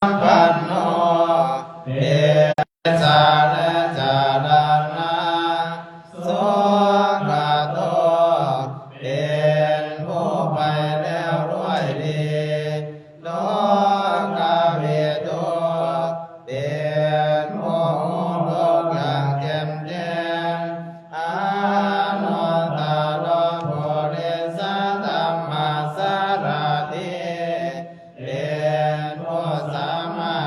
ປັນໂນ ເອສະ ແລະ ຈາລະນະ ສຸກະໂຕ ເປັນຜູ້ໄປແລ້ວດ້ວຍດີ ໂລກະວິທູ ເປັນຜູ້ຮູ້ໂລກຢ່າງແຈ່ມແຈ້ງ ອະນຸດຕະໂລ ປຸລິສະທຳມະສາລະຖິ ເປັນຜູ້ສາມາດ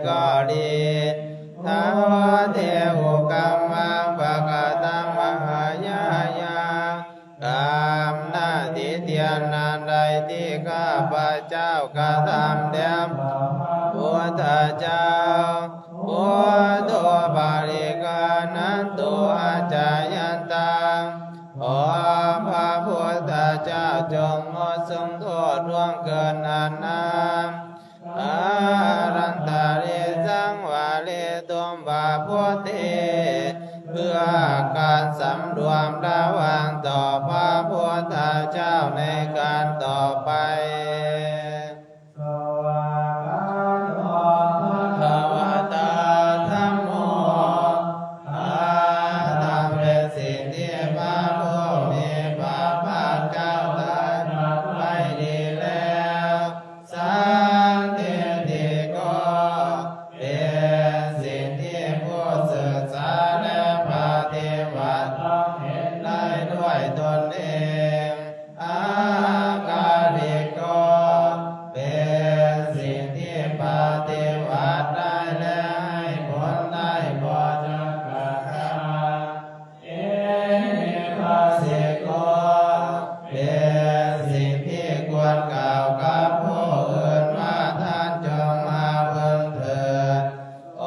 ກໍດີ ທາວະເທ ອຸກຳມັງ ປະກະຕັງ ມະຫາຍາຍັງ ກຳນະຕິທຽນອັນໃດທີ່ຂ້າພະເຈົ້າກະທຳແດ່ພະພຸດທະເຈົ້າ ພຸດໂທ ປະລິການັນໂຕ ອາຈາຍັນຕັງ ຂໍພະພຸດທະເຈົ້າຈົ່ງງົດຊຸງໂທດລ່ວງເກີນອັນນັ້ນ ອາລັນຕະເລ ສັງວາເລຕຸມ ພະພຸດເທ ເພື່ອການສຳລວມລະວັງຕໍ່ພະພຸດທະເຈົ້າໃນການຕໍ່ໄປ. ສະວາກຂາໂຕ ພະຄະວະຕາ ທຳໂມ ພະທຳເປັນສິ່ງທີ່ພະຜູ້ມີພະພາກເຈົ້າຕລັດໄວ້ດີແລ້ວ ສັນທິຕິໂກ ເປັນສິ່ງທີ່ຜູ້ສຶກສາແລະປະຕິບັດຕ້ອງເຫັນໄດ້ດ້ວຍຕົນເອງ ອາກາລິໂກ ເປັນສິ່ງທີ່ປະຕິບັດໄດ້ແລະໃຫ້ຜົນໄດ້ບໍ່ຈຳກັດການ ເອຫິປັດສິໂກ ເປັນສິ່ງທີ່ຄວນກ່າວກັບຜູ້ອື່ນວ່າ ທ່ານຈົ່ງມາເບິ່ງເຖີດ ໂອ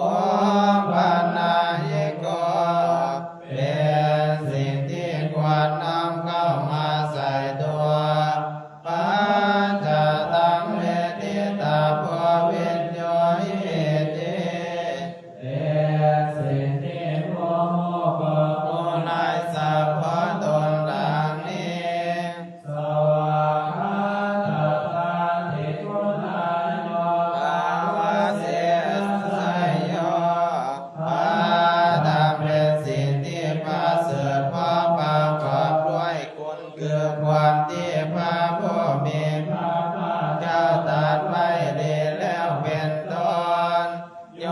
ປັນນະຍິໂກ ເປັນສິ່ງທີ່ຄວນນຳເຂົ້າມາໃສ່ຕົວ ປັນຈະຕັງ ເວທິຕາໂພ ວິນໂຍຫິຕິ ເປັນສິ່ງທີ່ຜູ້ຮູ້ບໍ່ຮູ້ໃນສະເພາະຕົນດັ່ງນີ້ ສະວາຄາຕະຕາທິຄຸນາໂນ ອາວາເສສະໄຊໂຍ ພະທຳເປັນສິ່ງທີ່ປະເສີດ ເພາະປະກອບດ້ວຍຄຸນຄືຄວາມທີ່ພະຜູ້ມີພະພາກເຈົ້າຕັດໄວ້ດີແລ້ວເປັນຕົ້ນ ໂຍ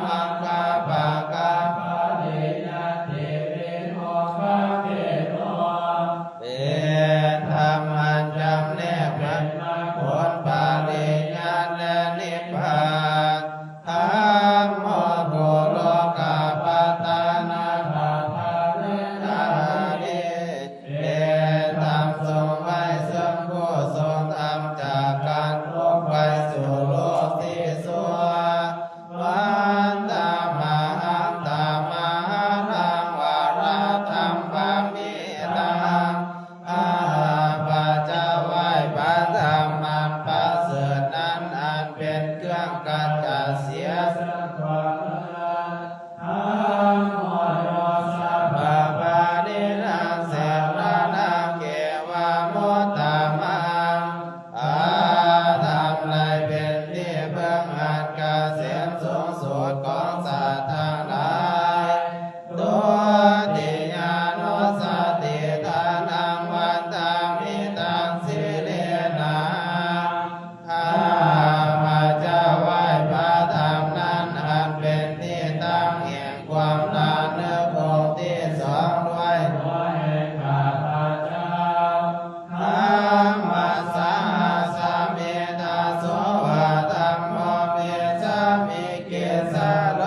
ມັກຄະປະກະປະລິຍັນຕິ ວິໂມກຂະເຂໂຕ ເປັນທຳອັນຈຳແນກເປັນມັກຜົນ ປະລິຍັນ ແລະ ນິບພານ ທຳໂມ ກຸໂລກະປັດຕານະ ປັດຖາເນນະ ຫະລິ ເປັນທຳຊົງໄວ້ເຊິ່ງຜູ້ຊົງທຳຈາກການຕົກໄປສູ່ໂລກທີ່ຊົ່ວ ວັນຕະມະຫັງ ຕະມະຫາທັງ ວະລະທັມມະມິຕະທັງ ຂ້າພະເຈົ້າໄຫວ້ພະທຳອັນປະເສີດນັ້ນ ອັນເປັນເຄື່ອງກຳຈັດເສຍເຊິ່ງຄວາມເມີນ ທຳໂມ ໂຍ ສະພະປານີນັງ ສະລະນັງ ເກວະມຸດຕະມັງ ພະທຳໃດເປັນທີ່ເພິ່ງອັນກະເສມສູງສຸດຂອງສັດທັງຫຼາຍ ຕຸຕິຍານຸສະຕິທານັງ ວັນທາມິຕັງ ສິເລນະ ຂ້າພະເຈົ້າໄຫວ້ພະທຳນັ້ນ ອັນເປັນທີ່ຕັ້ງແຫ່ງຄວາມລະນຶກອົງທີ່ສອງດ້ວຍຫົວແຫ່ງຂ້າພະເຈົ້າ ທຳມັດສະຫະສະເມທາໂສ ວາທຳໂມ ເມສາມິ ກິດສະໂລ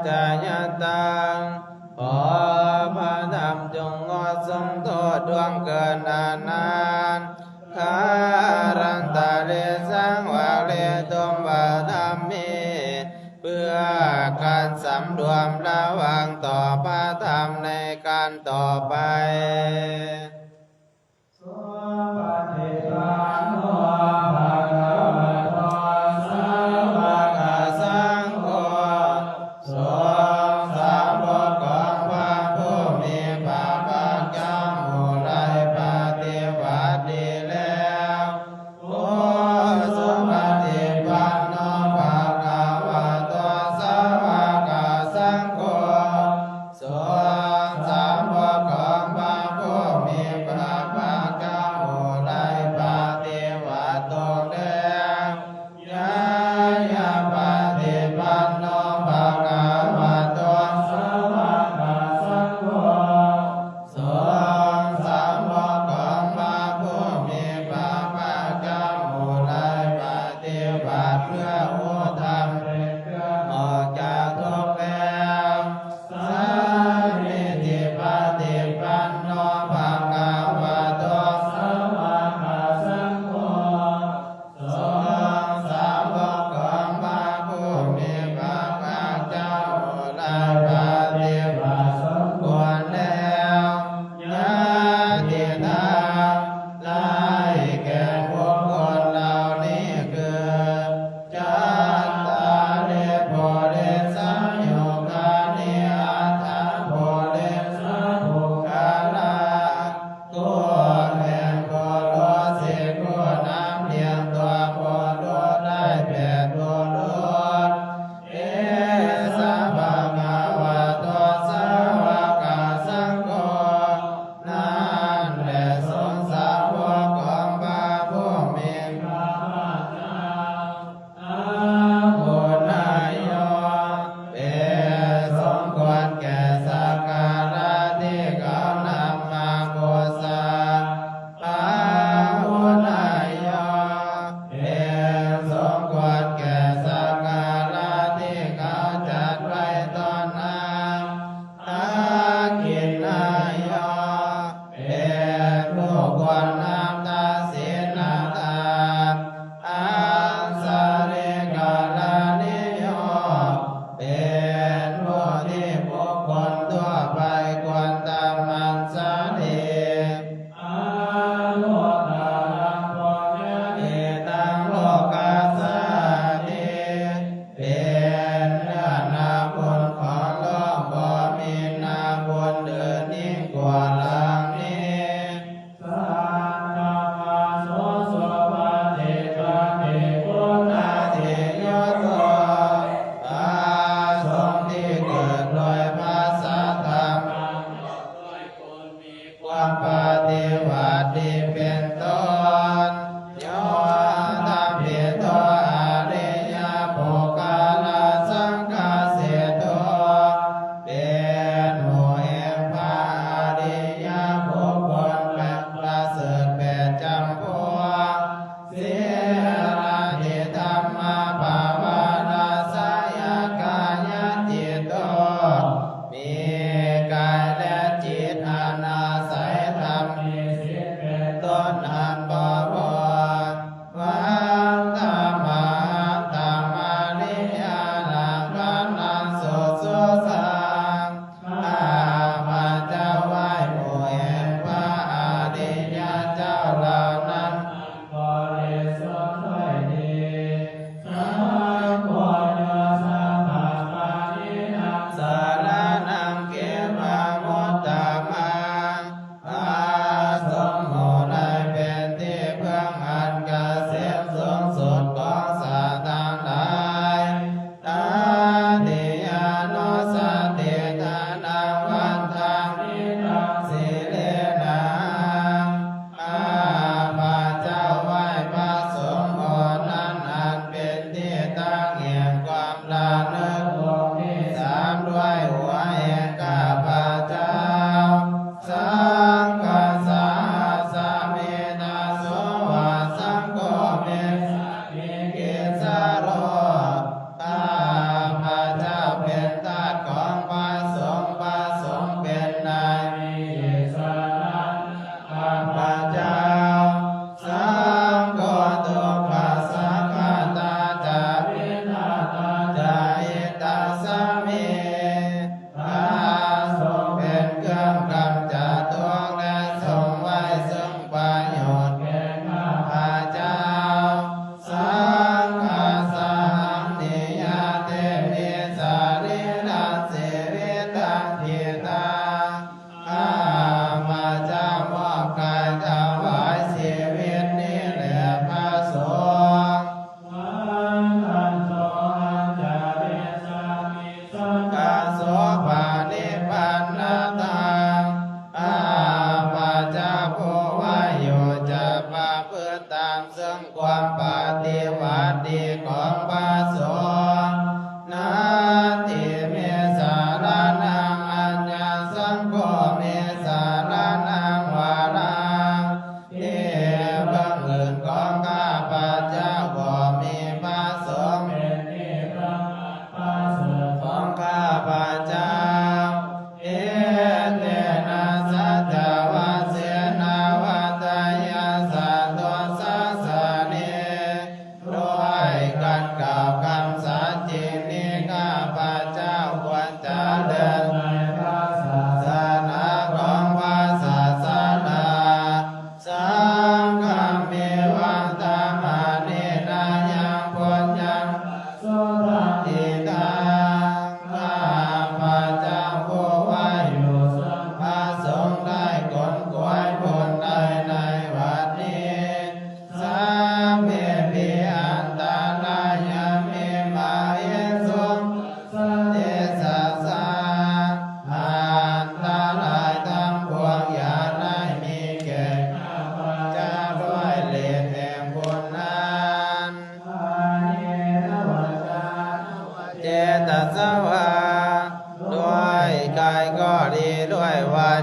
ຈາຍະຕັງ ຂໍພະທຳຈົ່ງງົດຊົງໂທດລ່ວງເກີນອະນັນ ຄາລັນຕະເລສັງວາເລຕຸມພະທຳເມ ເພື່ອການສຳລວມລະວັງຕໍ່ພະທຳໃນການຕໍ່ໄປ. ສຸປະຕິປັນໂນ ພະຄະວະໂຕ ສາວະກະສັງໂຄ ສົງສາວົກຂອງພະຜູ້ມີພະພາກເຈົ້າ ຜູ້ໄດ້ປະຕິບັດດີແລ້ວ. ໂອ ສຸປະຕິປັນໂນ ພະຄະວະໂຕ ສາວະກະສັງໂຄ ສົງສາວົກຂອງພະຜູ້ມີ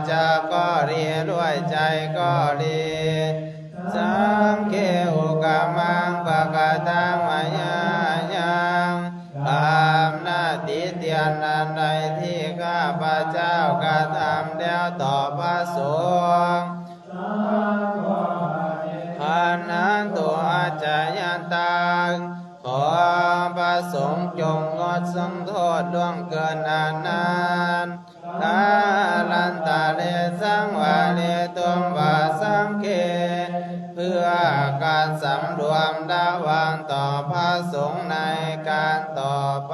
ຈາກໍດີ ດ້ວຍໃຈກໍດີ ສັງເຄ ອຸກະມັງ ປະກະຕັງ ມະຍາຍັງ ຄວາມໜ້າຕິຕຽນອັນໃດທີ່ຂ້າພະເຈົ້າກະທຳແລ້ວຕໍ່ພະສົງ ຂັນທັນຕຸ ອັດຈະຍັນຕັງ ຂໍພະສົງຈົ່ງງົດເຊິ່ງໂທດລ່ວງເກີນອັນນັ້ນ ກາລັນຕະເລ ສັງວາເລຕຸມ ປະສັງເຄ ເພື່ອການສຳລວມລະວັງຕໍ່ພະສົງໃນການຕໍ່ໄປ.